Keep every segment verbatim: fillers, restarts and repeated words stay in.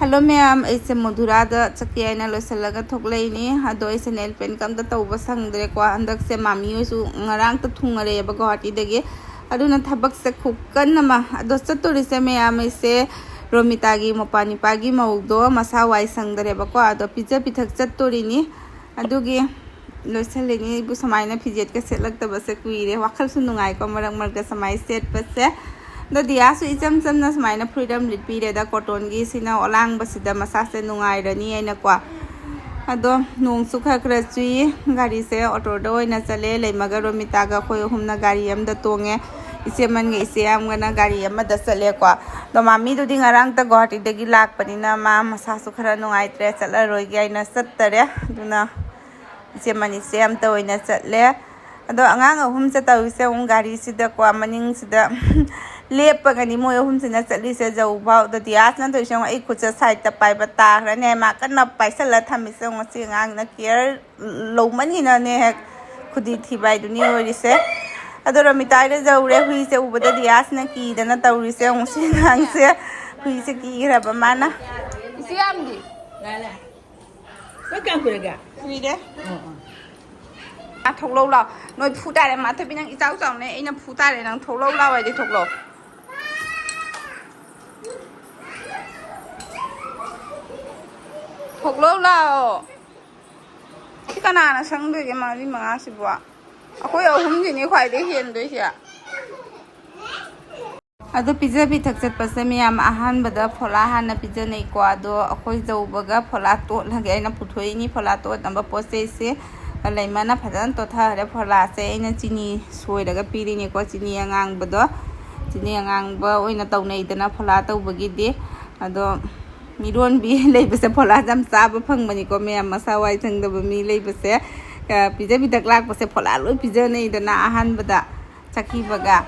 Hello ꯃꯌꯥꯝ, ꯑꯩꯁꯦ ꯃꯣꯙꯨꯔꯥꯗ ꯆꯠꯀꯦ ꯍꯥꯏꯅ ꯂꯣꯏꯁꯤꯜꯂꯒ ꯊꯣꯛꯂꯛꯏꯅꯤ꯫ ꯑꯗꯣ ꯑꯩꯁꯦ ꯅꯦꯜ ꯄꯦꯟꯠꯀ ꯑꯝꯇ ꯇꯧꯕ ꯁꯪꯗ꯭ꯔꯦꯀꯣ꯫ ꯍꯟꯗꯛꯁꯦ ꯃꯥꯃꯤ ꯍꯣꯏꯁꯨ ꯉꯔꯥꯡꯇ ꯊꯨꯡꯉꯔꯛꯑꯦꯕ ꯒꯨꯋꯥꯍꯥꯇꯤꯗꯒꯤ꯫ ꯑꯗꯨꯅ ꯊꯕꯛꯁꯦ ꯈꯨꯀꯟ ꯑꯃ꯫ ꯑꯗꯣ ꯆꯠꯇꯣꯔꯤꯁꯦ ꯃꯌꯥꯝ, ꯑꯩꯁꯦ ꯔꯣꯃꯤꯇꯥꯒꯤ ꯃꯄꯥ ꯅꯤꯄꯥꯒꯤ ꯃꯧꯗꯣ ꯃꯁꯥ ꯋꯥꯏ ꯁꯪꯗꯔꯦꯕꯀꯣ꯫ ꯑꯗꯣ ꯄꯤꯖ ꯄꯤꯊꯛ ꯆꯠꯇꯣꯔꯤꯅꯤ꯫ ꯑꯗꯨꯒꯤ ꯂꯣꯏꯁꯤꯜꯂꯤꯅꯤ꯫ ꯑꯩꯕꯨ ꯁꯨꯃꯥꯏꯅ ꯐꯤꯖꯦꯠꯀ ꯁꯦꯠꯂꯛꯇꯕꯁꯦ ꯀꯨꯏꯔꯦ꯫ ꯋꯥꯈꯜꯁꯨ ꯅꯨꯡꯉꯥꯏꯀꯣ ꯃꯔꯛ ꯃꯔꯛꯇ ꯁꯨꯃꯥꯏꯅ ꯁꯦꯠꯄꯁꯦ꯫ ꯑꯗꯣ ꯗꯤꯌꯥꯁꯨ ꯏꯆꯝ ꯆꯝꯅ ꯁꯨꯃꯥꯏꯅ ꯐꯨꯔꯤꯠ ꯑꯃ ꯂꯤꯠꯄꯤꯔꯦꯗ, ꯀꯣꯇꯣꯟꯒꯤ ꯁꯤꯅ ꯑꯣꯂꯥꯡꯕꯁꯤꯗ ꯃꯁꯥꯁꯦ ꯅꯨꯡꯉꯥꯏꯔꯅꯤ ꯍꯥꯏꯅꯀꯣ꯫ ꯑꯗꯣ ꯅꯣꯡꯁꯨ ꯈꯔ ꯈꯔ ꯆꯨꯏ꯫ ꯒꯥꯔꯤꯁꯦ ꯑꯣꯇꯣꯗ ꯑꯣꯏꯅ ꯆꯠꯂꯦ꯫ ꯂꯩꯃꯒ ꯔꯣꯃꯤꯇꯥꯒ ꯑꯩꯈꯣꯏ ꯑꯍꯨꯝꯅ ꯒꯥꯔꯤ ꯑꯃꯗ ꯇꯣꯡꯉꯦ꯫ ꯏꯆꯦꯃꯟꯒ ꯏꯆꯦ ꯌꯥꯝꯒꯅ ꯒꯥꯔꯤ ꯑꯃꯗ ꯆꯠꯂꯦꯀꯣ꯫ ꯑꯗꯣ ꯃꯥꯃꯤꯗꯨꯗꯤ ꯉꯔꯥꯡꯇ ꯒꯨꯋꯥꯍꯥꯇꯤꯗꯒꯤ ꯂꯥꯛꯄꯅꯤꯅ ꯃꯥ ꯃꯁꯥꯁꯨ ꯈꯔ ꯅꯨꯡꯉꯥꯏꯇ꯭ꯔꯦ, ꯆꯠꯂꯔꯣꯏꯒꯦ ꯍꯥꯏꯅ ꯆꯠꯇꯔꯦ꯫ ꯑꯗꯨꯅ ꯏꯆꯦ ꯃꯅꯤꯁꯦ ꯑꯝꯇ ꯑꯣꯏꯅ ꯆꯠꯂꯦ꯫ ꯑꯗꯣ ꯑꯉꯥꯡ ꯑꯍꯨꯝꯁꯦ ꯇꯧꯔꯤꯁꯦ ꯑꯃꯨꯛ ꯒꯥꯔꯤꯁꯤꯗꯀꯣ, ꯃꯅꯤꯡꯁꯤꯗ ꯂꯦꯞꯄꯒꯅꯤ ꯃꯣꯏ ꯑꯍꯨꯝꯁꯤꯅ ꯆꯠꯂꯤꯁꯦ꯫ ꯖꯧꯐꯥꯎ꯫ ꯑꯗꯣ ꯗꯤꯌꯥꯁꯅ ꯇꯧꯔꯤꯁꯦ ꯑꯃꯨꯛ ꯑꯩ ꯈꯨꯠꯁꯦ ꯁꯥꯏꯠꯇ ꯄꯥꯏꯕ ꯇꯥꯈ꯭ꯔꯅꯦ꯫ ꯃꯥ ꯀꯟꯅ ꯄꯥꯏꯁꯜꯂ ꯊꯝꯃꯤꯁꯦ ꯑꯃꯨꯛ ꯉꯁꯤ ꯑꯉꯥꯡꯅ ꯀꯤꯌꯔ ꯂꯧꯃꯟꯒꯤꯅꯅꯦ ꯍꯦꯛ ꯈꯨꯗꯤ ꯊꯤꯕ ꯍꯥꯏꯗꯨꯅꯤ ꯑꯣꯏꯔꯤꯁꯦ꯫ ꯑꯗꯣ ꯔꯣꯃꯤꯇꯥ ꯍꯣꯏꯗ ꯌꯧꯔꯦ꯫ ꯍꯨꯏꯁꯦ ꯎꯕꯗ ꯗꯤꯌꯥꯁꯅ ꯀꯤꯗꯅ ꯇꯧꯔꯤꯁꯦ ꯑꯃꯨꯛ ꯁꯤ ꯑꯉꯥꯡꯁꯦ꯫ ꯍꯨꯏꯁꯦ ꯀꯤꯈ꯭ꯔꯕ ꯃꯥꯅ꯫ ꯏꯆꯦ ꯌꯥꯝꯗꯤ꯫ ꯂꯣꯏ ꯀꯌꯥꯝ ꯀꯨꯏꯔꯒꯦ? ꯀꯨꯏꯔꯦ꯫ ꯑꯣ, ꯑꯣ꯫ ꯃꯥ ꯊꯣꯛꯂꯛꯎ ꯂꯥꯎ꯫ ꯅꯣꯏ ꯐꯨ ꯇꯥꯔꯦ꯫ ꯃꯥꯊꯣꯏꯕꯤ, ꯅꯪ ꯏꯆꯥꯎ ꯆꯥꯎꯅꯦ꯫ ꯑꯩꯅ ꯐꯨ ꯇꯥꯔꯦ꯫ ꯅꯪ ꯊꯣꯛꯂꯛꯎ ꯂꯥꯎ ꯍꯥꯏꯗꯤ ꯊꯣꯛꯂꯛꯑꯣ꯫ ꯊꯣꯛꯂꯛꯎ ꯂꯥꯎ꯫ ꯁꯤ ꯀꯅꯥꯅ ꯁꯪꯗꯣꯏꯒꯦ ꯃꯔꯤ ꯃꯉꯥꯁꯤꯕꯣ? ꯑꯩꯈꯣꯏ ꯑꯍꯨꯝꯁꯤꯅꯦ ꯈ꯭ꯋꯥꯏꯗꯒꯤ ꯍꯦꯟꯗꯣꯏꯁꯦ꯫ ꯑꯗꯣ ꯄꯤꯖ ꯄꯤꯊꯛ ꯆꯠꯄꯁꯦ ꯃꯌꯥꯝ ꯑꯍꯥꯟꯕꯗ ꯐꯣꯂꯥ ꯍꯥꯟꯅ ꯄꯤꯖꯅꯩꯀꯣ꯫ ꯑꯗꯣ ꯑꯩꯈꯣꯏ ꯌꯧꯕꯒ ꯐꯣꯂꯥ ꯇꯣꯠꯂꯒꯦ ꯑꯩꯅ ꯄꯨꯊꯣꯛꯏꯅꯤ꯫ ꯐꯣꯂꯥ ꯇꯣꯠꯅꯕ ꯄꯣꯠ ꯆꯩꯁꯦ ꯂꯩꯃꯅ ꯐꯖꯅ ꯇꯣꯠꯊꯈ꯭ꯔꯦ꯫ ꯐꯣꯂꯥꯁꯦ ꯑꯩꯅ ꯆꯤꯅꯤ ꯁꯣꯏꯔꯒ ꯄꯤꯔꯤꯅꯤꯀꯣ꯫ ꯆꯤꯅꯤ ꯑꯉꯥꯡꯕꯗꯣ, ꯆꯤꯅꯤ ꯑꯉꯥꯡꯕ ꯑꯣꯏꯅ ꯇꯧꯅꯩꯗꯅ ꯐꯣꯂꯥ ꯇꯧꯕꯒꯤꯗꯤ꯫ ꯑꯗꯣ ꯃꯤꯔꯣꯟꯕꯤ ꯂꯩꯕꯁꯦ ꯐꯣꯂꯥꯁꯦ ꯌꯥꯝ ꯆꯥꯕ ꯐꯪꯕꯅꯤꯀꯣ ꯃꯌꯥꯝ, ꯃꯁꯥ ꯋꯥꯏ ꯁꯪꯗꯕ ꯃꯤ ꯂꯩꯕꯁꯦ꯫ ꯑ, ꯄꯤꯖ ꯄꯤꯊꯛ ꯂꯥꯛꯄꯁꯦ ꯐꯣꯂꯥ ꯂꯣꯏ ꯄꯤꯖꯅꯩꯗꯅ ꯑꯍꯥꯟꯕꯗ ꯆꯠꯈꯤꯕꯒ꯫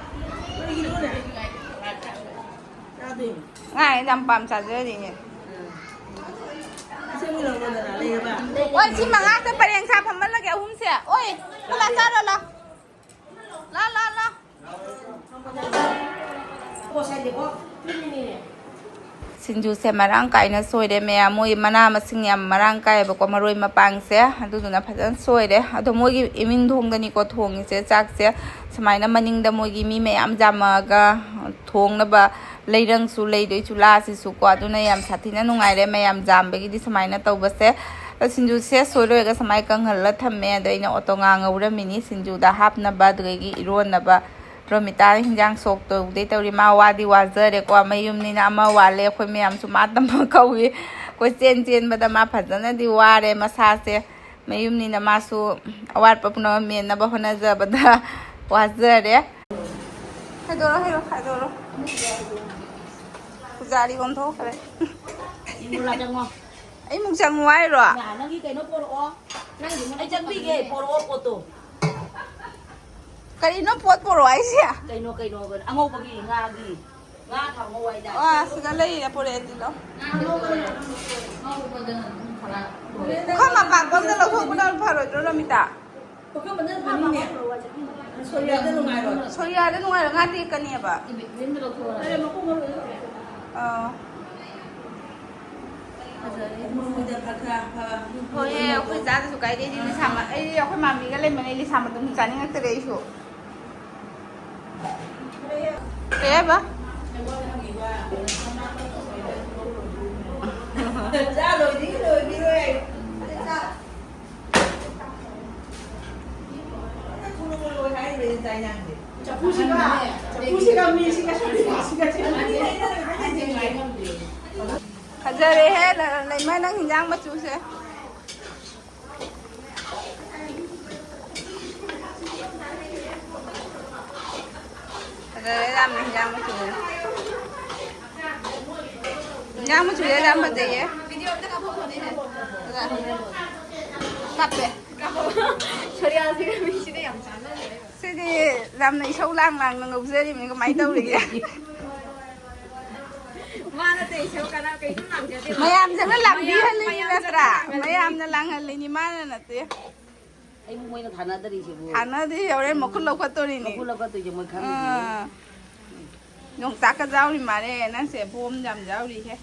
ꯉꯥꯏ ꯌꯥꯝ ꯄꯥꯝ ꯆꯥꯖꯔꯤꯅꯦ꯫ ꯍꯣꯏ, ꯁꯤ ꯃꯉꯥꯁꯦ ꯄꯔꯦꯡ ꯁꯥ ꯐꯝꯍꯜꯂꯒꯦ, ꯑꯍꯨꯝꯁꯦ꯫ ꯑꯣꯏ, ꯐꯣꯂꯥ ꯆꯥꯔꯣ, ꯂꯥ꯫ ꯂꯥ, ꯂꯥ, ꯂꯥ꯫ ꯁꯤꯡꯖꯨꯁꯦ ꯃꯔꯥꯡ ꯀꯥꯏꯅ ꯁꯣꯏꯔꯦ ꯃꯌꯥꯝ꯫ ꯃꯣꯏ ꯃꯅꯥ ꯃꯁꯤꯡ ꯌꯥꯝ ꯃꯔꯥꯡ ꯀꯥꯏꯌꯦꯕꯀꯣ, ꯃꯔꯣꯏ ꯃꯄꯥꯡꯁꯦ, ꯑꯗꯨꯗꯨꯅ ꯐꯖꯅ ꯁꯣꯏꯔꯦ꯫ ꯑꯗꯣ ꯃꯣꯏꯒꯤ ꯏꯃꯤꯡ ꯊꯣꯡꯗꯅꯤꯀꯣ ꯊꯣꯡꯉꯤꯁꯦ ꯆꯥꯛꯁꯦ꯫ ꯁꯨꯃꯥꯏꯅ ꯃꯅꯤꯡꯗ ꯃꯣꯏꯒꯤ ꯃꯤ ꯃꯌꯥꯝ ꯌꯥꯝꯃꯛꯑꯒ ꯊꯣꯡꯅꯕ ꯂꯩꯔꯪꯁꯨ ꯂꯩꯗꯣꯏ, ꯆꯨꯂꯥꯁꯤꯁꯨꯀꯣ꯫ ꯑꯗꯨꯅ ꯌꯥꯝ ꯁꯥꯊꯤꯅ ꯅꯨꯡꯉꯥꯏꯔꯦ ꯃꯌꯥꯝ ꯌꯥꯝꯕꯒꯤꯗꯤ ꯁꯨꯃꯥꯏꯅ ꯇꯧꯕꯁꯦ꯫ ꯑꯗꯣ ꯁꯤꯡꯖꯨꯁꯦ ꯁꯣꯏꯔꯣꯏꯒ ꯁꯨꯃꯥꯏꯅ ꯀꯪꯍꯜꯂ ꯊꯝꯃꯦ꯫ ꯑꯗꯣ ꯑꯩꯅ ꯑꯣꯇꯣꯉꯥ ꯉꯧꯔꯝꯃꯤꯅꯤ ꯁꯤꯡꯖꯨꯗ ꯍꯥꯞꯅꯕ, ꯑꯗꯨꯗꯒꯤ ꯏꯔꯣꯟꯅꯕ꯫ ꯔꯣꯃꯤꯇꯥꯅ ꯍꯤꯟꯖꯥꯡ ꯁꯣꯛ ꯇꯧꯗꯩ ꯇꯧꯔꯤ꯫ ꯃꯥ ꯋꯥꯗꯤ ꯋꯥꯖꯔꯦꯀꯣ, ꯃꯌꯨꯝꯅꯤꯅ ꯑꯃ ꯋꯥꯠꯂꯦ꯫ ꯑꯩꯈꯣꯏ ꯃꯌꯥꯝꯁꯨ ꯃꯥ ꯇꯝꯕ ꯀꯧꯏ꯫ ꯀꯣꯏꯆꯦꯟ ꯆꯦꯟꯕꯗ ꯃꯥ ꯐꯖꯅꯗꯤ ꯋꯥꯔꯦ ꯃꯁꯥꯁꯦ꯫ ꯃꯌꯨꯝꯅꯤꯅ ꯃꯥꯁꯨ ꯑꯋꯥꯠꯄ ꯄꯨꯝꯅꯃꯛ ꯃꯦꯟꯅꯕ ꯍꯣꯠꯅꯖꯕꯗ ꯋꯥꯖꯔꯦ꯫ ꯈꯥꯏꯗꯣꯔꯣ, ꯍꯩꯔꯣ, ꯈꯥꯏꯗꯣꯔꯣ꯫ ꯄꯨꯖꯥꯔꯤ ꯑꯣꯟꯊꯣꯛꯈ꯭ꯔꯦ꯫ ꯏꯃꯨꯡ ꯂꯥ ꯆꯪꯉꯣ꯫ ꯑꯩ ꯑꯃꯨꯛ ꯆꯪꯉꯨ ꯍꯥꯏꯔꯣ? ꯌꯥ, ꯅꯪꯒꯤ ꯀꯩꯅꯣ ꯄꯣꯔꯛꯑꯣ꯫ ꯅꯪꯒꯤ ꯑꯩ ꯆꯪꯕꯤꯒꯦ, ꯄꯣꯔꯛꯑꯣ ꯄꯣꯠꯇꯣ꯫ ꯀꯔꯤꯅꯣ ꯄꯣꯠ ꯄꯣꯔꯛꯑꯣ ꯍꯥꯏꯁꯦ? ꯀꯩꯅꯣ, ꯀꯩꯅꯣ, ꯀꯩꯅꯣ, ꯑꯉꯧꯕꯒꯤ ꯉꯥꯒꯤ, ꯉꯥ ꯊꯥꯎ ꯉꯧ ꯍꯥꯏꯗꯥꯏ? ꯑꯣ, ꯁꯤꯗ ꯂꯩꯌꯦ, ꯄꯣꯔꯛꯑꯦ, ꯑꯗꯨ ꯂꯧ꯫ ꯉꯥ ꯉꯧꯕꯗ, ꯉꯧꯕꯗ ꯑꯗꯨꯝ ꯈꯔ ꯄꯨꯈꯝ ꯃꯄꯥꯛꯇꯣ ꯑꯝꯇ ꯂꯧꯊꯣꯛꯄꯅ ꯐꯔꯣꯏꯗ꯭ꯔꯣ, ꯔꯣꯃꯤꯇꯥ? ꯄꯨꯈꯝ ꯑꯃꯗ ꯐꯅꯤꯅꯦ꯫ ꯁꯣꯔꯤꯌꯥꯗ ꯅꯨꯡꯉꯥꯏꯔꯣꯏ꯫ ꯁꯣꯔꯤꯌꯥꯗ ꯅꯨꯡꯉꯥꯏꯔꯣꯏ, ꯉꯥ ꯇꯦꯛꯀꯅꯦꯕ꯫ ꯏꯕꯦ-, ꯏꯕꯦꯝꯗ ꯂꯧꯊꯣꯛꯑꯣ꯫ ꯑꯥ꯫ ꯍꯣꯏꯍꯦ, ꯑꯩꯈꯣꯏ ꯆꯥꯗꯁꯨ ꯀꯥꯏꯗꯦ꯫ ꯑꯩꯗꯤ ꯂꯤꯁꯥ ꯃ-, ꯑꯩꯗꯤ ꯑꯩꯈꯣꯏ ꯃꯥꯃꯤꯒ ꯂꯩꯕꯅꯦ, ꯂꯤꯁꯥ ꯃꯇꯨꯝ ꯆꯥꯅꯤꯡꯉꯛꯇ꯭ꯔꯦ ꯑꯩꯁꯨ꯫ ꯀꯩ ꯍꯥꯏꯕ? ꯆꯥ ꯂꯣꯏꯗꯤ ꯂꯣꯏꯕꯤꯔꯣꯏ꯫ ꯆꯐꯨꯁꯤꯒ, ꯆꯐꯨꯁꯤꯒ ꯃꯤꯁꯤꯒ ꯁꯣꯔꯤꯒ ꯁꯤꯒ ꯐꯖꯔꯦꯍꯦ, ꯂꯩꯃ, ꯅꯪ ꯍꯤꯟꯖꯥꯡ ꯃꯆꯨꯁꯦ꯫ ꯐꯖꯔꯦ ꯌꯥꯝꯅ ꯍꯤꯟꯖꯥꯡ ꯃꯆꯨꯁꯦ꯫ ꯍꯤꯟꯖꯥꯡ ꯃꯆꯨꯁꯦ ꯌꯥꯝ ꯐꯖꯩꯌꯦ꯫ ꯀꯥꯞꯄꯦ꯫ ꯁꯣꯔꯤꯌꯥꯁꯤꯒ ꯃꯤꯁꯤꯒ ꯌꯥꯝ ꯆꯥꯟꯅꯔꯦ꯫ ꯁꯤꯗꯤ ꯌꯥꯝꯅ ꯏꯁꯧ ꯂꯥꯡ ꯂꯥꯡꯅ ꯉꯧꯖꯔꯤꯕꯅꯤ, ꯀꯃꯥꯏꯅ ꯇꯧꯔꯤꯒꯦ? ꯃꯥ ꯅꯠꯇꯦ, ꯏꯁꯧ ꯀꯅꯥ ꯀꯩꯁꯨ ꯂꯥꯡꯖꯗꯦ꯫ ꯃꯌꯥꯝꯁꯤꯅ ꯂꯥꯡꯕꯤꯍꯜꯂꯤꯅꯤ ꯃꯌꯥꯝ ꯅꯠꯇ꯭ꯔꯥ? ꯃꯌꯥꯝꯅ ꯂꯥꯡꯍꯜꯂꯤꯅꯤ, ꯃꯥꯅ ꯅꯠꯇꯦ꯫ ꯑꯩꯕꯨ ꯃꯣꯏꯅ ꯊꯥꯅꯗꯔꯤꯁꯤꯕꯨ꯫ ꯊꯥꯅꯗꯦ, ꯍꯣꯔꯦꯟ ꯃꯈꯨꯠ ꯂꯧꯈꯠꯇꯣꯔꯤꯅꯤ꯫ ꯃꯈꯨꯠ ꯂꯧꯈꯠꯇꯣꯏꯁꯦ ꯃꯣꯏ ꯈꯪꯉꯤꯁꯤꯕꯨ꯫ ꯑꯥ꯫ ꯌꯣꯡꯆꯥꯛꯀ ꯌꯥꯎꯔꯤ ꯃꯥꯜꯂꯦ꯫ ꯅꯪꯁꯦ ꯕꯣꯝ ꯌꯥꯝ ꯌꯥꯎꯔꯤꯍꯦ꯫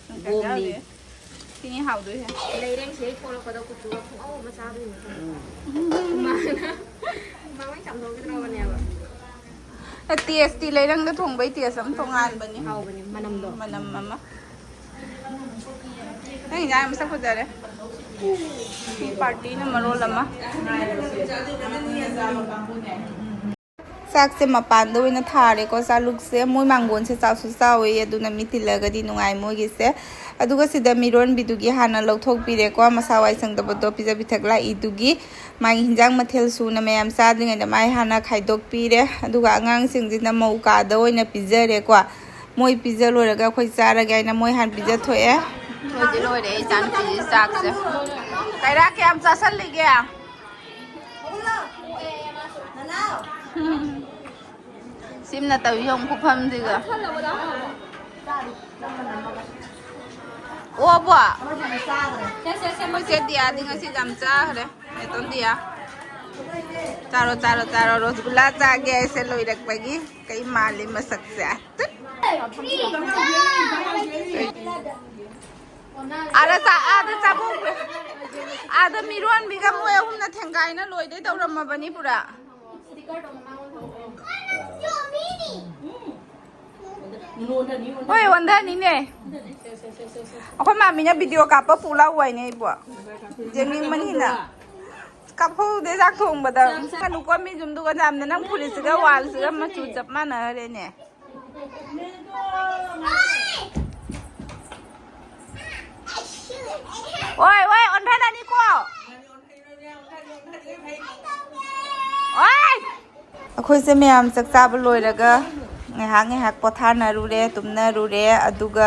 ꯌꯣꯡꯆꯥꯛ ꯕꯣꯝꯅꯤ꯫ ꯌꯥꯎꯔꯤ꯫ ꯁꯤꯅꯤ ꯍꯥꯎꯗꯣꯏꯁꯦ꯫ ꯂꯩꯔꯦꯡꯁꯦ ꯍꯦꯛ ꯊꯣꯛꯂꯛꯄꯗ ꯀꯨꯆꯨꯒ ꯄꯨꯡꯉꯧ ꯑꯃ ꯆꯥꯗꯣꯏꯅꯦ꯫ ꯎꯝ꯫ ꯍꯨꯃꯥꯡꯅ ꯍꯨꯃꯥꯡ ꯂꯣꯏ ꯆꯥꯝꯊꯣꯛꯈꯤꯗ꯭ꯔꯕꯅꯦꯕ꯫ ꯇꯦꯁꯇꯤ ꯂꯩꯔꯪꯗ ꯊꯣꯡꯕꯩ ꯇꯦꯁ ꯑꯃ ꯇꯣꯉꯥꯟꯕꯅꯤ꯫ ꯍꯥꯎꯕꯅꯤ ꯃꯅꯝꯗꯣ꯫ ꯃꯅꯝ ꯑꯃ꯫ ꯅꯪ ꯏꯟꯖꯥꯡ ꯃꯁꯛ ꯐꯖꯔꯦ꯫ ꯃꯤ ꯄꯥꯔꯇꯤꯅ ꯃꯔꯣꯜ ꯑꯃ꯫ ꯆꯥꯛꯁꯦ ꯃꯄꯥꯟꯗ ꯑꯣꯏꯅ ꯊꯥꯔꯦꯀꯣ꯫ ꯆꯥꯂꯨꯛꯁꯦ ꯃꯣꯏ ꯃꯥꯡꯒꯣꯟꯁꯦ ꯆꯥꯎꯁꯨ ꯆꯥꯎꯋꯦ, ꯑꯗꯨꯅ ꯃꯤ ꯇꯤꯜꯂꯒꯗꯤ ꯅꯨꯡꯉꯥꯏ ꯃꯣꯏꯒꯤꯁꯦ꯫ ꯑꯗꯨꯒ ꯁꯤꯗ ꯃꯤꯔꯣꯟꯕꯤꯗꯨꯒꯤ ꯍꯥꯟꯅ ꯂꯧꯊꯣꯛꯄꯤꯔꯦꯀꯣ, ꯃꯁꯥ ꯋꯥꯏ ꯁꯪꯗꯕꯗꯣ ꯄꯤꯖ ꯄꯤꯊꯛ ꯂꯥꯛꯏꯗꯨꯒꯤ꯫ ꯃꯥꯒꯤ ꯍꯤꯟꯖꯥꯡ ꯃꯊꯦꯜ ꯁꯨꯅ ꯃꯌꯥꯝ ꯆꯥꯗ꯭ꯔꯤꯉꯩꯗ ꯃꯥꯏ ꯍꯥꯟꯅ ꯈꯥꯏꯗꯣꯛꯄꯤꯔꯦ꯫ ꯑꯗꯨꯒ ꯑꯉꯥꯡꯁꯤꯡꯁꯤꯅ ꯃꯧ ꯀꯥꯗ ꯑꯣꯏꯅ ꯄꯤꯖꯔꯦꯀꯣ꯫ ꯃꯣꯏ ꯄꯤꯖ ꯂꯣꯏꯔꯒ ꯑꯩꯈꯣꯏ ꯆꯥꯔꯒꯦ ꯍꯥꯏꯅ ꯃꯣꯏ ꯍꯥꯟꯅ ꯄꯤꯖꯊꯣꯛꯑꯦ꯫ ꯑꯩꯈꯣꯏꯗꯤ ꯂꯣꯏꯔꯦ, ꯏꯆꯥꯅꯨꯄꯤꯁꯤ ꯆꯥꯛꯁꯦ꯫ ꯀꯩꯔꯥꯛ ꯀꯌꯥꯝ ꯆꯥꯁꯜꯂꯤꯒꯦ? ꯁꯤꯝꯅ ꯇꯧꯏ ꯌꯦꯡꯉꯨ ꯈꯨꯐꯝꯁꯤꯒ꯫ ꯑꯣ ꯕꯣ꯫ ꯑꯩꯈꯣꯏ ꯆꯦ ꯗꯤꯌꯥꯗꯤ ꯉꯁꯤ ꯌꯥꯝ ꯆꯥꯈ꯭ꯔꯦ꯫ ꯅꯦꯇꯣꯟ ꯗꯤꯌꯥ꯫ ꯆꯥꯔꯣ, ꯆꯥꯔꯣ, ꯆꯥꯔꯣ꯫ ꯔꯣꯁꯒꯨꯂꯥ ꯆꯥꯒꯦ ꯍꯥꯏꯁꯦ ꯂꯣꯏꯔꯛꯄꯒꯤ꯫ ꯀꯩ ꯃꯥꯜꯂꯤ ꯃꯁꯛꯁꯦ꯫ ꯇꯨꯠ꯫ ꯑꯥꯗ ꯆꯥ-, ꯑꯥꯗ ꯆꯥꯐꯝ-, ꯑꯥꯗ ꯃꯤꯔꯣꯟꯕꯤꯒ ꯃꯣꯏ ꯑꯍꯨꯝꯅ ꯊꯦꯡꯒꯥꯏꯅ ꯂꯣꯏꯗꯣꯏ ꯇꯧꯔꯝꯃꯕꯅꯤ ꯄꯨꯔꯥ꯫ ꯍꯣꯏ, ꯑꯣꯟꯊꯅꯤꯅꯦ꯫ ꯑꯩꯈꯣꯏ ꯃꯥꯃꯤꯅ ꯚꯤꯗꯤꯑꯣ ꯀꯥꯞꯄ ꯄꯨ ꯂꯥꯛꯎ ꯍꯥꯏꯅꯦ ꯑꯩꯕꯨ꯫ ꯌꯦꯡꯅꯤꯡꯕꯅꯤꯅ꯫ ꯀꯥꯞꯍꯧꯗꯦ ꯆꯥꯛ ꯊꯣꯡꯕꯗ꯫ ꯀꯅꯨꯀꯣ ꯃꯤ ꯌꯨꯝꯗꯨꯒ ꯌꯥꯝꯅ ꯅꯪ ꯐꯨꯔꯤꯠꯁꯤꯒ ꯋꯥꯜꯁꯤꯒ ꯃꯆꯨ ꯆꯞ ꯃꯥꯟꯅꯈ꯭ꯔꯦꯅꯦ꯫ ꯑꯣꯏ, ꯑꯣꯏ, ꯑꯣꯟꯊꯔꯅꯤꯀꯣ꯫ ꯑꯣꯏ! ꯑꯩꯈꯣꯏꯁꯦ ꯃꯌꯥꯝ ꯆꯥꯛ ꯆꯥꯕ ꯂꯣꯏꯔꯒ ꯉꯥꯏꯍꯥꯛ ꯉꯥꯏꯍꯥꯛ ꯄꯣꯊꯥꯅꯔꯨꯔꯦ, ꯇꯨꯝꯅꯔꯨꯔꯦ꯫ ꯑꯗꯨꯒ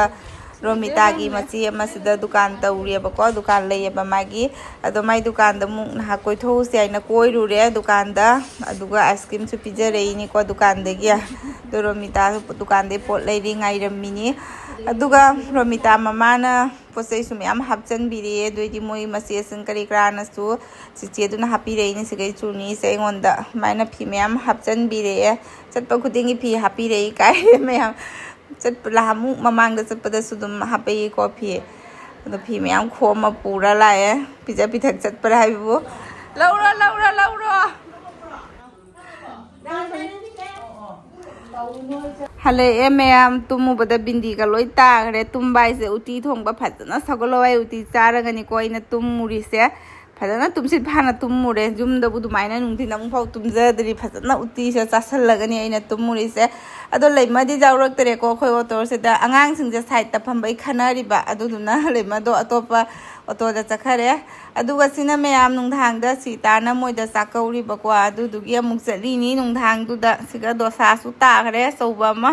ꯔꯣꯃꯤꯇꯥꯒꯤ ꯃꯆꯦ ꯑꯃꯁꯤꯗ ꯗꯨꯀꯥꯟ ꯇꯧꯔꯤꯑꯕꯀꯣ, ꯗꯨꯀꯥꯟ ꯂꯩꯌꯦꯕ ꯃꯥꯒꯤ꯫ ꯑꯗꯣ ꯃꯥꯏ ꯗꯨꯀꯥꯟꯗ ꯑꯃꯨꯛ ꯉꯥꯏꯍꯥꯛ ꯀꯣꯏꯊꯣꯛꯎꯁꯦ ꯍꯥꯏꯅ ꯀꯣꯏꯔꯨꯔꯦ ꯗꯨꯀꯥꯟꯗ꯫ ꯑꯗꯨꯒ ꯑꯥꯏꯁ ꯀ꯭ꯔꯤꯝꯁꯨ ꯄꯤꯖꯔꯛꯏꯅꯤꯀꯣ ꯗꯨꯀꯥꯟꯗꯒꯤ꯫ ꯑꯗꯣ ꯔꯣꯃꯤꯇꯥꯁꯨ ꯗꯨꯀꯥꯟꯗꯒꯤ ꯄꯣꯠ ꯂꯩꯔꯤ, ꯉꯥꯏꯔꯝꯃꯤꯅꯤ꯫ ꯑꯗꯨꯒ ꯔꯣꯃꯤꯇꯥ ꯃꯃꯥꯅ ꯄꯣꯠ ꯆꯩꯁꯨ ꯃꯌꯥꯝ ꯍꯥꯞꯆꯤꯟꯕꯤꯔꯛꯑꯦ꯫ ꯑꯗꯨꯏꯗꯤ ꯃꯣꯏ ꯃꯆꯦꯁꯤꯡ ꯀꯔꯤ ꯀꯔꯥꯅꯁꯨ ꯆꯤꯆꯦꯗꯨꯅ ꯍꯥꯞꯄꯤꯔꯛꯏꯅꯤ꯫ ꯁꯤꯒꯩ ꯆꯨꯅꯤꯁꯦ ꯑꯩꯉꯣꯟꯗ ꯑꯗꯨꯃꯥꯏꯅ ꯐꯤ ꯃꯌꯥꯝ ꯍꯥꯞꯆꯤꯟꯕꯤꯔꯛꯑꯦ꯫ ꯆꯠꯄ ꯈꯨꯗꯤꯡꯒꯤ ꯐꯤ ꯍꯥꯞꯄꯤꯔꯛꯏ ꯀꯥꯏ ꯃꯌꯥꯝ꯫ ꯆꯠꯄ ꯅꯍꯥꯟꯃꯨꯛ ꯃꯃꯥꯡꯗ ꯆꯠꯄꯗꯁꯨ ꯑꯗꯨꯝ ꯍꯥꯞꯄꯛꯏꯀꯣ ꯐꯤ꯫ ꯑꯗꯣ ꯐꯤ ꯃꯌꯥꯝ ꯈꯣꯝꯃ ꯄꯨꯔ ꯂꯥꯛꯑꯦ꯫ ꯄꯤꯖ ꯄꯤꯊꯛ ꯆꯠꯄ꯭ꯔꯥ ꯍꯥꯏꯕꯕꯨ꯫ ꯂꯧꯔꯣ, ꯂꯧꯔꯣ, ꯂꯧꯔꯣ꯫ ꯍꯜꯂꯛꯑꯦ ꯃꯌꯥꯝ, ꯇꯨꯝꯃꯨꯕꯗ ꯕꯤꯟꯗꯤꯒ ꯂꯣꯏ ꯇꯥꯈ꯭ꯔꯦ꯫ ꯇꯨꯝꯕ ꯍꯥꯏꯁꯦ ꯎꯇꯤ ꯊꯣꯡꯕ ꯐꯖꯅ ꯁꯧꯒꯠꯂꯣ ꯍꯥꯏ ꯎꯇꯤ ꯆꯥꯔꯒꯅꯤꯀꯣ ꯑꯩꯅ ꯇꯨꯝꯃꯨꯔꯤꯁꯦ꯫ ꯐꯖꯅ ꯇꯨꯝꯁꯤꯠ ꯐꯥꯅ ꯇꯨꯝꯃꯨꯔꯦ꯫ ꯌꯨꯝꯗꯕꯨ ꯑꯗꯨꯃꯥꯏꯅ ꯅꯨꯡꯊꯤꯟ ꯑꯃꯨꯛꯐꯥꯎ ꯇꯨꯝꯖꯗ꯭ꯔꯤ꯫ ꯐꯖꯅ ꯎꯇꯤꯁꯦ ꯆꯥꯁꯜꯂꯒꯅꯤ ꯑꯩꯅ ꯇꯨꯝꯃꯨꯔꯤꯁꯦ꯫ ꯑꯗꯣ ꯂꯩꯃꯗꯤ ꯌꯥꯎꯔꯛꯇ꯭ꯔꯦꯀꯣ꯫ ꯑꯩꯈꯣꯏ ꯑꯣꯇꯣꯁꯤꯗ ꯑꯉꯥꯡꯁꯤꯡꯁꯦ ꯁꯥꯏꯠꯇ ꯐꯝꯕꯩ ꯈꯟꯅꯔꯤꯕ꯫ ꯑꯗꯨꯗꯨꯅ ꯂꯩꯃꯗꯣ ꯑꯇꯣꯞꯄ ꯑꯣꯇꯣꯗ ꯆꯠꯈꯔꯦ꯫ ꯑꯗꯨꯒ ꯁꯤꯅ ꯃꯌꯥꯝ ꯅꯨꯡꯗꯥꯡꯗ ꯁꯤꯇꯥꯅ ꯃꯣꯏꯗ ꯆꯥꯛ ꯀꯧꯔꯤꯕꯀꯣ꯫ ꯑꯗꯨꯗꯨꯒꯤ ꯑꯃꯨꯛ ꯆꯠꯂꯤꯅꯤ ꯅꯨꯡꯗꯥꯡꯗꯨꯗ꯫ ꯁꯤꯒ ꯗꯣꯁꯥꯁꯨ ꯇꯥꯈ꯭ꯔꯦ ꯑꯆꯧꯕ ꯑꯃ꯫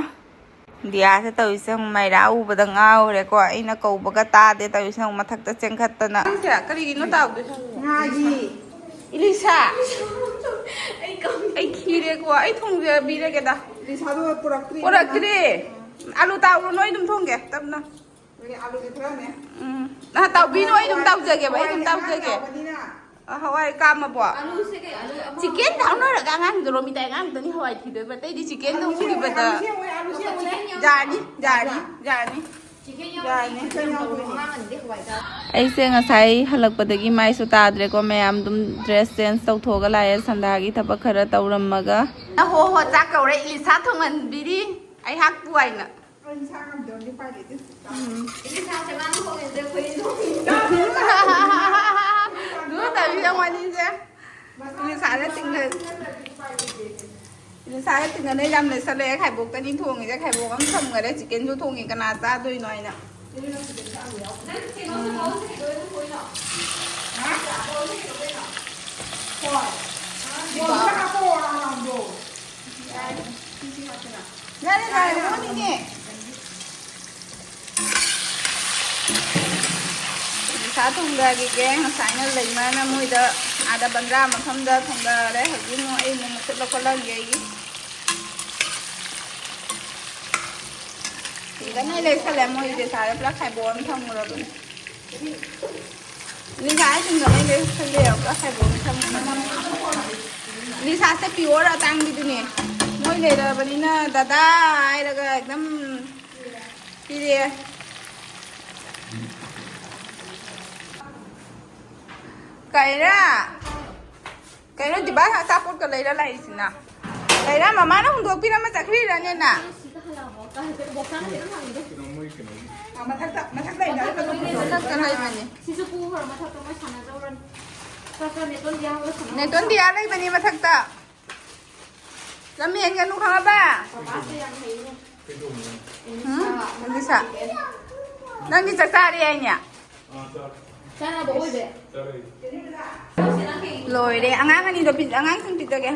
ꯏꯟꯗꯤꯌꯥꯁꯦ ꯇꯧꯔꯤꯁꯦ ꯌꯦꯡꯉꯨ, ꯃꯩꯔꯥ ꯎꯕꯗ ꯉꯥꯎꯔꯦꯀꯣ꯫ ꯑꯩꯅ ꯀꯧꯕꯒ ꯇꯥꯗꯦ ꯇꯧꯔꯤꯁꯦ ꯌꯦꯡꯉꯨ, ꯃꯊꯛꯇ ꯆꯦꯟꯈꯠꯇꯅ꯫ ꯅꯪꯁꯦ ꯀꯔꯤꯒꯤꯅꯣ ꯇꯥꯎꯗꯣꯏꯁꯦ? ꯉꯥꯒꯤ꯫ ꯏꯂꯤꯁꯥ! ꯑꯩ ꯈꯤꯔꯦꯀꯣ꯫ ꯑꯩ ꯊꯣꯡꯖꯕꯤꯔꯒꯦꯗ꯫ ꯏꯂꯤꯁꯥꯗꯣ ꯄꯨꯔꯛꯇ꯭ꯔꯤ꯫ ꯄꯨꯔꯛꯇ꯭ꯔꯤ꯫ ꯑꯂꯨ ꯇꯥꯎꯔꯨꯅꯨ, ꯑꯩ ꯑꯗꯨꯝ ꯊꯣꯡꯒꯦ ꯇꯞꯅ꯫ ꯑꯗꯨꯗꯤ ꯑꯂꯨꯗꯤ ꯈꯔꯅꯦ꯫ ꯎꯝ꯫ ꯅꯍꯥꯟ ꯇꯥꯎꯕꯤꯅꯨ, ꯑꯩ ꯑꯗꯨꯝ ꯇꯥꯎꯖꯒꯦꯕ, ꯑꯩ ꯑꯗꯨꯝ ꯍꯋꯥꯏ ꯇꯥꯎꯖꯒꯦ꯫ ꯌꯥꯎꯕꯅꯤꯅ꯫ ꯑ, ꯍꯋꯥꯏ ꯀꯥꯝꯃꯕꯣ? ꯑꯂꯨꯁꯦ ꯀꯩ ꯑꯂꯨ ꯑꯃ ꯆꯤꯀꯦꯟ ꯇꯥꯎꯅꯔꯒ ꯑꯉꯥꯡꯗꯨꯔꯣ ꯃꯤꯇꯩ ꯑꯉꯥꯡꯗꯨꯅꯤ ꯍꯋꯥꯏ ꯊꯤꯗꯣꯏꯕ, ꯑꯇꯩꯗꯤ ꯆꯤꯀꯦꯟꯗꯣ ꯑꯂꯨ ꯁꯦꯝꯃꯣꯏ, ꯎꯈꯤꯕꯗ꯫ ꯑꯂꯨ ꯁꯦꯝꯃꯣꯏ, ꯑꯂꯨ ꯁꯦꯝꯃꯣꯏ꯫ ꯌꯥꯅꯤ, ꯌꯥꯅꯤ, ꯌꯥꯅꯤ꯫ ꯆꯤꯀꯦꯟ ꯌꯥꯎꯕꯗꯤ ꯌꯥꯅꯤ꯫ ꯆꯤꯀꯦꯟ ꯌꯥꯎꯕꯗꯤ ꯃꯃꯥꯡꯗꯤ ꯍꯋꯥꯏ ꯆꯥ-꯫ ꯑꯩꯁꯦ ꯉꯁꯥꯏ ꯍꯜꯂꯛꯄꯗꯒꯤ ꯃꯥꯏꯁꯨ ꯇꯥꯗ꯭ꯔꯦꯀꯣ ꯃꯌꯥꯝ, ꯑꯗꯨꯝ ꯗ꯭ꯔꯦꯁ ꯆꯦꯟꯖ ꯇꯧꯊꯣꯛꯑꯒ ꯂꯥꯛꯑꯦ, ꯁꯟꯗꯥꯒꯤ ꯊꯕꯛ ꯈꯔ ꯇꯧꯔꯝꯃꯒ꯫ ꯍꯣ ꯍꯣ, ꯆꯥꯛ ꯀꯧꯔꯦ, ꯏꯂꯤꯁꯥ ꯊꯣꯡꯍꯟꯕꯤꯔꯤ ꯑꯩꯍꯥꯛꯄꯨ ꯍꯥꯏꯅ꯫ ꯑꯩ ꯏꯁꯥ ꯉꯝꯗꯕꯅꯤ, ꯎꯄꯥꯏ ꯂꯩꯇꯦ꯫ ꯎꯝ꯫ ꯏꯂꯤꯁꯥꯁꯦ ꯃꯥꯅ ꯊꯣꯡꯉꯤꯁꯦ ꯑꯩꯈꯣꯏ ꯊꯣꯡꯉꯤ꯫ ꯑꯗꯨ ꯇꯧꯔꯤꯁꯦ ꯋꯥꯔꯤꯁꯦ꯫ ꯏꯂꯤꯁꯥꯅ ꯇꯤꯡꯒꯜ-, ꯏꯂꯤꯁꯥꯅ ꯇꯤꯡꯒꯜꯅ ꯌꯥꯝ ꯂꯩꯁꯜꯂꯛꯑꯦ꯫ ꯈꯥꯏꯕꯣꯛꯇꯅꯤ ꯊꯣꯡꯉꯤꯁꯦ꯫ ꯈꯥꯏꯕꯣꯛ ꯑꯃ ꯊꯝꯈꯔꯦ꯫ ꯆꯤꯛꯀꯟꯁꯨ ꯊꯣꯡꯉꯤ꯫ ꯀꯅꯥ ꯆꯥꯗꯣꯏꯅꯣ ꯍꯥꯏꯅ꯫ ꯅꯪ ꯀꯩꯅꯣ ꯊꯝꯃꯛꯑꯣ, ꯁꯤ ꯀꯩꯗꯧꯕꯩ ꯊꯝꯃꯛꯏꯅꯣ? ꯍꯥ? ꯍꯣꯏ꯫ ꯕꯣꯜꯗꯨꯗ ꯍꯥꯞꯄꯛꯑꯣ, ꯔꯥꯎꯟ ꯔꯥꯎꯟꯗꯣ꯫ ꯌꯥꯏ꯫ ꯁꯤ, ꯁꯤ ꯍꯥꯞꯄꯤꯔꯣ? ꯌꯥꯔꯦ, ꯌꯥꯔꯦ, ꯃꯣꯏꯅꯤꯅꯦ꯫ ꯄꯩꯁꯥ ꯊꯣꯡꯗꯈꯤꯒꯦ꯫ ꯉꯁꯥꯏꯅ ꯂꯩꯃꯅ ꯃꯣꯏꯗ ꯑꯥꯗ ꯕꯟꯗ꯭ꯔꯥ ꯃꯐꯝꯗ ꯊꯣꯡꯗꯔꯦ꯫ ꯍꯧꯖꯤꯛ ꯑꯃꯨꯛ ꯑꯩ ꯑꯃꯨꯛ ꯃꯈꯨꯠ ꯂꯧꯈꯠꯂꯝꯒꯦ ꯑꯩꯒꯤ꯫ ꯁꯤꯗ ꯀꯟꯅ ꯂꯩꯁꯜꯂꯦ ꯃꯣꯏꯁꯦ, ꯁꯥꯔꯦ ꯄꯨꯔꯥ ꯈꯥꯏꯕꯣꯛ ꯑꯃ ꯊꯝꯃꯨꯔꯕꯅꯦ꯫ ꯂꯤꯁꯥꯁꯤꯡꯗꯣ ꯂꯣꯏ ꯂꯩꯁꯜꯂꯦ, ꯄꯨꯔꯥ ꯈꯥꯏꯕꯣꯛ ꯑꯃ ꯊꯝꯃꯨꯔꯕꯅꯦ꯫ ꯂꯤꯁꯥꯁꯦ pure ꯑꯇꯥꯡꯕꯤꯗꯨꯅꯦ꯫ ꯃꯣꯏ ꯂꯩꯔꯕꯅꯤꯅ ꯗꯗꯥ ꯍꯥꯏꯔꯒ ꯑꯗꯨꯝ ꯄꯤꯔꯛꯑꯦ꯫ ꯀꯩꯔꯥ? ꯀꯩꯅꯣ ꯗꯤꯕꯥꯁ ꯑꯆꯥꯄꯣꯠꯀ ꯂꯩꯔ ꯂꯥꯛꯏꯁꯤꯅ? ꯀꯩꯔꯥ, ꯃꯃꯥꯅ ꯍꯨꯟꯗꯣꯛꯄꯤꯔꯝꯃ ꯆꯠꯈ꯭ꯔꯤꯔꯅꯦ ꯅ? ꯃꯊꯛꯇ, ꯃꯊꯛꯇ ꯂꯩꯕꯅꯦ꯫ ꯁꯤꯁꯨ ꯄꯨꯈ꯭ꯔꯣ ꯃꯊꯛꯇ, ꯃꯣꯏ ꯁꯥꯟꯅꯖꯧꯔꯅꯤ꯫ ꯅꯦꯇꯣꯟ ꯗꯤꯌꯥ ꯂꯩꯕꯅꯤ ꯃꯊꯛꯇ꯫ ꯂꯝ ꯍꯦꯟꯒꯅꯨ, ꯈꯪꯉꯕ? ꯎꯝ, ꯑꯗꯨꯁꯥ꯫ ꯅꯪꯗꯤ ꯆꯥꯛ ꯆꯥꯔꯦ ꯍꯥꯏꯅꯦ? ꯂꯣꯏꯔꯦ꯫ ꯑꯉꯥꯡ ꯑꯅꯤꯗꯣ ꯄꯤ-, ꯑꯉꯥꯡꯁꯤꯡ ꯄꯤꯖꯒꯦ꯫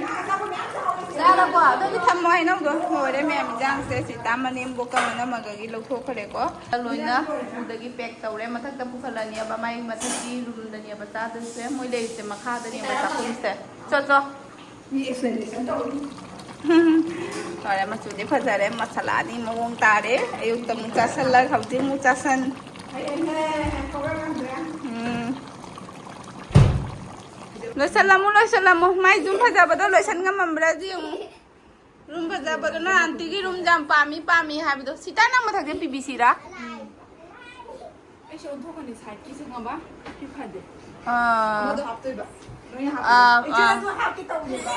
ꯆꯥꯔꯕꯣ? ꯑꯗꯨꯗꯤ ꯊꯝꯃꯣ ꯍꯩꯅꯧꯗꯣ꯫ ꯂꯣꯏꯔꯦ ꯃꯌꯥꯝ ꯏꯟꯖꯥꯡꯁꯦ꯫ ꯁꯤ ꯇꯥ ꯃꯅꯦꯝꯕꯣꯛꯀ ꯃꯅꯝꯃꯒꯒꯤ ꯂꯧꯊꯣꯛꯈ꯭ꯔꯦꯀꯣ꯫ ꯂꯣꯏꯅ ꯎꯗꯒꯤ pack ꯇꯧꯔꯦ꯫ ꯃꯊꯛꯇ ꯄꯨꯈꯠꯂꯅꯦꯕ꯫ ꯃꯥꯏ ꯃꯊꯛꯀꯤ roomꯗꯅꯦꯕ ꯆꯥꯗꯣꯏꯁꯦ꯫ ꯃꯣꯏ ꯂꯩꯔꯤꯁꯦ ꯃꯈꯥꯗꯅꯦꯕ ꯆꯥꯛꯈꯨꯝꯁꯦ꯫ ꯆꯣ, ꯆꯣ꯫ ꯐꯔꯦ, ꯃꯆꯨꯗꯤ ꯐꯖꯔꯦ, ꯃꯁꯥꯂꯥꯗꯤ ꯃꯑꯣꯡ ꯇꯥꯔꯦ꯫ ꯑꯌꯨꯛꯇ ꯑꯃꯨꯛ ꯆꯥꯁꯜꯂꯒ ꯍꯧꯖꯤꯛ ꯑꯃꯨꯛ ꯆꯥꯁꯟ꯫ ꯎꯝ꯫ ꯂꯣꯏꯁꯜꯂꯝꯃꯨ, ꯂꯣꯏꯁꯜꯂꯝꯃꯨ꯫ ꯃꯥꯏ ꯖꯨꯝ ꯐꯖꯕꯗꯣ ꯂꯣꯏꯁꯟ ꯉꯝꯃꯝꯕ꯭ꯔꯥ ꯌꯦꯡꯉꯨ꯫ ꯔꯨꯝ ꯐꯖꯕꯗꯨꯅ ꯑꯟꯇꯤꯒꯤ ꯔꯨꯝ ꯌꯥꯝ ꯄꯥꯝꯃꯤ, ꯄꯥꯝꯃꯤ ꯍꯥꯏꯕꯗꯣ꯫ ꯁꯤꯇꯥ, ꯅꯪ ꯃꯊꯛꯇ ꯄꯤꯕꯤꯁꯤꯔꯥ? ꯑꯩꯁꯦ ꯑꯣꯟꯊꯣꯛꯀꯅꯤ, ꯁꯥꯏꯠꯀꯤꯁꯦ ꯈꯪꯉꯕ? ꯁꯤ ꯐꯗꯦ꯫ ꯑꯥ꯫ ꯑꯃꯗꯣ ꯍꯥꯞꯇꯣꯏꯕ꯫ ꯅꯣꯏꯅ ꯑꯥ, ꯍꯥꯞꯄꯤꯔꯣ? ꯏꯆꯦ, ꯑꯥ꯫ ꯑꯗꯨ ꯍꯥꯞꯀꯦ ꯇꯧꯕꯅꯦꯕ,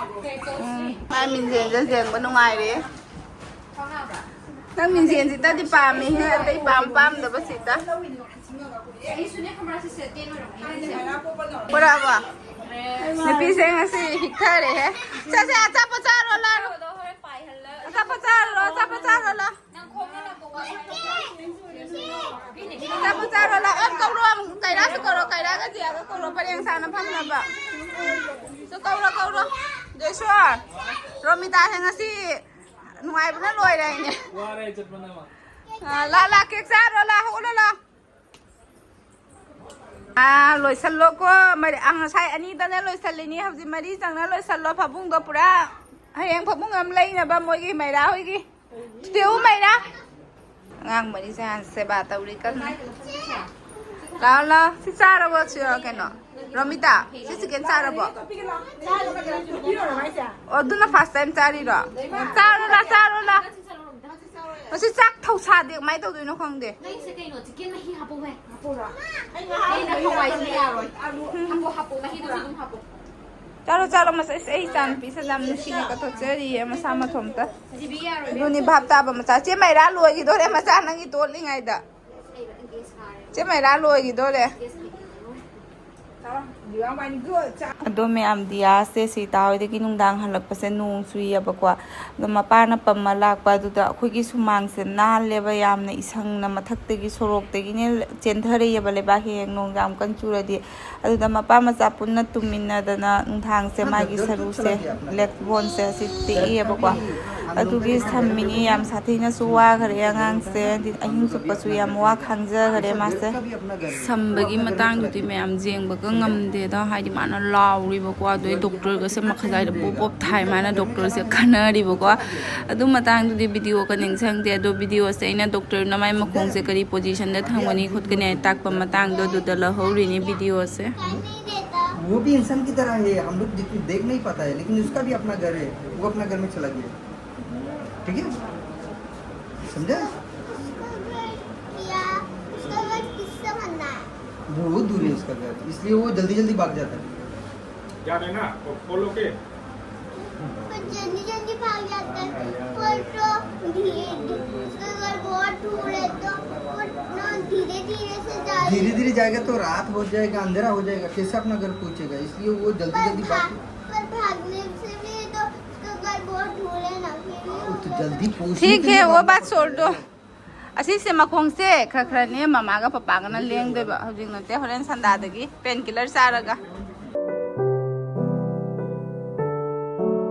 ꯑꯗꯨ ꯄꯩꯁꯥꯗꯣ꯫ ꯎꯝ, ꯃꯥꯏ ꯃꯤꯡꯁꯦꯜꯁꯦ ꯌꯦꯡꯕ ꯅꯨꯡꯉꯥꯏꯔꯦ꯫ ꯅꯪ ꯃꯤꯡꯁꯦꯜꯁꯤꯗꯗꯤ ꯄꯥꯝꯃꯤꯍꯦ, ꯑꯇꯩ ꯄꯥꯝ ꯄꯥꯝꯗꯕ ꯁꯤꯗ꯫ ꯑꯩꯁꯨꯅꯦ ꯈꯪꯕ꯭ꯔꯥ, ꯁꯤꯁꯦ ꯇꯦꯟ ꯑꯣꯏꯔꯝꯒꯅꯤ ꯁꯤꯁꯦ꯫ ꯄꯨꯔꯛꯑꯕꯣ? ꯅꯨꯄꯤꯁꯦ ꯉꯁꯤ ꯍꯤꯛꯊꯔꯦꯍꯦ꯫ ꯆꯠꯁꯦ, ꯑꯆꯥꯄꯣꯠ ꯆꯥꯔꯣ, ꯂꯥꯛꯑꯣ꯫ ꯑꯆꯥꯄꯣꯠ ꯆꯥꯔꯣ, ꯑꯆꯥꯄꯣꯠ ꯆꯥꯔꯣ, ꯂꯥꯛꯑꯣ꯫ ꯑꯆꯥꯄꯣꯠ ꯆꯥꯔꯣ, ꯂꯥꯛꯑꯣ꯫ ꯀꯧꯔꯣ, ꯀꯩꯔꯥꯁꯨ ꯀꯧꯔꯣ, ꯀꯩꯔꯥꯒ ꯖꯤꯌꯥꯒ ꯀꯧꯔꯣ, ꯄꯔꯦꯡ ꯁꯥꯅ ꯐꯝꯅꯕ꯫ ꯁꯨ ꯀꯧꯔꯣ, ꯀꯧꯔꯣ꯫ ꯖꯣꯏꯁꯣꯔ, ꯔꯣꯃꯤꯇꯥꯁꯦ ꯉꯁꯤ ꯅꯨꯡꯉꯥꯏꯕꯅ ꯂꯣꯏꯔꯦ ꯍꯥꯏꯅꯦ꯫ ꯋꯥꯔꯦ ꯆꯠꯄꯅ꯫ ꯑꯥ, ꯂꯥ, ꯂꯥ, cake ꯆꯥꯔꯣ, ꯂꯥ, ꯍꯧꯒꯠꯂꯣ, ꯂꯥ꯫ ꯑꯥ, ꯂꯣꯏꯁꯜꯂꯣꯀꯣ꯫ ꯃꯔꯤ-, ꯑꯥ, ꯉꯁꯥꯏ ꯑꯅꯤꯗꯅ ꯂꯣꯏꯁꯜꯂꯤꯅꯤ, ꯍꯧꯖꯤꯛ ꯃꯔꯤ ꯆꯪꯅ ꯂꯣꯏꯁꯜꯂꯣ꯫ ꯐꯃꯨꯡꯗꯣ ꯄꯨꯔꯥ, ꯍꯌꯦꯡ ꯐꯃꯨꯡ ꯑꯃ ꯂꯩꯅꯕ ꯃꯣꯏꯒꯤ ꯃꯩꯔꯥ ꯍꯣꯏꯒꯤ꯫ ꯇꯦꯎ ꯃꯩꯔꯥ꯫ ꯑꯉꯥꯡ ꯃꯔꯤꯁꯦ ꯍꯥꯟꯅ ꯁꯦꯕꯥ ꯇꯧꯔꯤ ꯀꯟꯅ꯫ ꯂꯥꯛꯑꯣ, ꯂꯥꯛꯑꯣ꯫ ꯁꯤ ꯆꯥꯔꯕꯣ? ꯁꯤ, ꯀꯩꯅꯣ? ꯔꯣꯃꯤꯇꯥ, ꯁꯤ ꯆꯤꯀꯦꯟ ꯆꯥꯔꯕꯣ? ꯑꯣ, ꯑꯗꯨꯅ first time ꯆꯥꯔꯤꯔꯣ? ꯆꯥꯔꯣ ꯂꯥ, ꯆꯥꯔꯣ ꯂꯥ꯫ ꯃꯁꯤ ꯆꯥꯛ ꯊꯧꯁꯥꯗꯦ, ꯀꯃꯥꯏꯅ ꯇꯧꯗꯣꯏꯅꯣ ꯈꯪꯗꯦ꯫ ꯅꯪꯁꯦ ꯀꯩꯅꯣ, ꯆꯤꯀꯦꯟ ꯃꯍꯤ ꯍꯥꯞꯄꯧꯍꯦ꯫ ꯑꯩꯅ ꯍꯋꯥꯏꯁꯤꯗꯤ ꯌꯥꯔꯣꯏ꯫ ꯍꯥꯞꯄꯣ, ꯍꯥꯞꯄꯣ, ꯃꯍꯤꯗꯨꯁꯨ ꯑꯗꯨꯝ ꯍꯥꯄꯣ꯫ ꯆꯥꯔꯣ, ꯆꯥꯔꯣ, ꯃꯁꯤ꯫ ꯑꯩꯁ, ꯑꯩ ꯏꯆꯥꯅꯨꯄꯤꯁꯦ ꯌꯥꯝ ꯅꯨꯡꯁꯤꯅ ꯀꯠꯊꯣꯛꯆꯔꯤꯌꯦ, ꯃꯁꯥ ꯃꯊꯣꯝꯇ꯫ ꯖꯤꯕꯤ ꯌꯥꯔꯣꯏ꯫ ꯑꯗꯨꯅꯤ ꯚꯥꯞ ꯇꯥꯕ ꯃꯆꯥ꯫ ꯆꯦ ꯃꯩꯔꯥ ꯂꯣꯏꯈꯤꯗꯣꯔꯦ, ꯃꯆꯥ ꯅꯪꯒꯤ ꯇꯣꯠꯂꯤꯉꯩꯗ꯫ ꯆꯦ ꯃꯩꯔꯥ ꯂꯣꯏꯈꯤꯗꯣꯔꯦ꯫ ꯑꯗꯣ ꯃꯌꯥꯝ, ꯗꯤꯌꯥꯁꯦ ꯁꯤꯇꯥ ꯍꯣꯏꯗꯒꯤ ꯅꯨꯡꯗꯥꯡ ꯍꯜꯂꯛꯄꯁꯦ ꯅꯣꯡ ꯆꯨꯏꯌꯦꯕꯀꯣ꯫ ꯑꯗꯣ ꯃꯄꯥꯅ ꯄꯝꯃ ꯂꯥꯛꯄ ꯑꯗꯨꯗ ꯑꯩꯈꯣꯏꯒꯤ ꯁꯨꯃꯥꯡꯁꯦ ꯅꯥꯜꯂꯦꯕ ꯌꯥꯝꯅ, ꯏꯁꯪꯅ ꯃꯊꯛꯇꯒꯤ ꯁꯣꯔꯣꯛꯇꯒꯤꯅꯦ ꯆꯦꯟꯊꯔꯛꯑꯦꯕ ꯂꯩꯕꯥꯛ ꯍꯦꯛ ꯍꯦꯛ ꯅꯣꯡ ꯌꯥꯝ ꯀꯟꯅ ꯆꯨꯔꯗꯤ꯫ ꯑꯗꯨꯗ ꯃꯄꯥ ꯃꯆꯥ ꯄꯨꯟꯅ ꯇꯨꯝꯃꯤꯟꯅꯗꯅ ꯅꯨꯡꯗꯥꯡꯁꯦ ꯃꯥꯒꯤ ꯁꯔꯨꯁꯦ, ꯂꯦꯛ ꯕꯣꯟꯁꯦ ꯑꯁꯤ ꯇꯦꯛꯑꯦꯕꯀꯣ꯫ ꯑꯗꯨꯒꯤ ꯁꯝꯃꯤꯅꯤ꯫ ꯌꯥꯝ ꯁꯥꯊꯤꯅꯁꯨ ꯋꯥꯈ꯭ꯔꯦ ꯑꯉꯥꯡꯁꯦ꯫ ꯑꯍꯤꯡ ꯆꯨꯞꯄꯁꯨ ꯌꯥꯝ ꯋꯥ ꯈꯥꯡꯖꯈ꯭ꯔꯦ ꯃꯥꯁꯦ꯫ ꯁꯝꯕꯒꯤ ꯃꯇꯥꯡꯗꯨꯗꯤ ꯃꯌꯥꯝ ꯌꯦꯡꯕꯒ ꯉꯝꯗꯦꯗ, ꯍꯥꯏꯗꯤ ꯃꯥꯅ ꯂꯥꯎꯔꯤꯕꯀꯣ, ꯑꯗꯩ ꯗꯣꯛꯇꯔꯒꯁꯦ ꯃꯈꯖꯥꯏꯗ ꯄꯣꯞ ꯄꯣꯞ ꯊꯥꯏ, ꯃꯥꯅ ꯗꯣꯛꯇꯔꯁꯦ ꯈꯟꯅꯔꯤꯕꯀꯣ꯫ ꯑꯗꯨ ꯃꯇꯥꯡꯗꯨꯗꯤ ꯚꯤꯗꯤꯑꯣꯒ ꯅꯤꯡꯁꯤꯡꯗꯦ, ꯑꯗꯣ ꯚꯤꯗꯤꯑꯣꯁꯦ ꯑꯩꯅ ꯗꯣꯛꯇꯔꯅ ꯃꯥꯏ ꯃꯈꯣꯡꯁꯦ ꯀꯔꯤ ꯄꯣꯖꯤꯁꯟꯗ ꯊꯝꯒꯅꯤ ꯈꯣꯠꯀꯅꯤ ꯍꯥꯏ ꯇꯥꯛꯄ ꯃꯇꯥꯡꯗꯣ ꯑꯗꯨꯗ ꯂꯧꯍꯧꯔꯤꯅꯤ ꯚꯤꯗꯤꯑꯣꯁꯦ꯫ वो भी इंसान की तरह है, हम लोग देख, देख नहीं पाता है, लेकिन उसका भी अपना घर है, वो अपना घर में चला गया। ठीक है, समझा? उसका घर किससे बनना है? बहुत दूर है उसका घर, इसलिए वो जल्दी जल्दी भाग जाता है। जा रहे ना, वो खोलो के। पर जल्दी जल्दी भाग जाता है, पर तो धीरे धीरे, उसका घर बहुत दूर है, तो वो ना धीरे धीरे से जा रही है। धीरे धीरे जाएगा तो रात हो जाएगा, अंधेरा हो जाएगा, कैसे अपना घर पहुंचेगा? इसलिए वो जल्दी पर जल्दी भाग, भाग पर भागने से भी तो उसका घर बहुत दूर है ना, फिर भी वो तो जल्दी पहुंचने ठीक के है, लिए वो बात छोड़ दो। ꯑꯁꯤꯁꯦ ꯃꯈꯣꯡꯁꯦ ꯈꯔ ꯈꯔꯅꯦ ꯃꯃꯥꯒ ꯄꯄꯥꯒꯅ ꯂꯦꯡꯗꯣꯏꯕ꯫ ꯍꯧꯖꯤꯛ ꯅꯠꯇꯦ, ꯍꯣꯔꯦꯟ ꯁꯟꯗꯥꯗꯒꯤ ꯄꯦꯟ ꯀꯤꯂꯔ ꯆꯥꯔꯒ꯫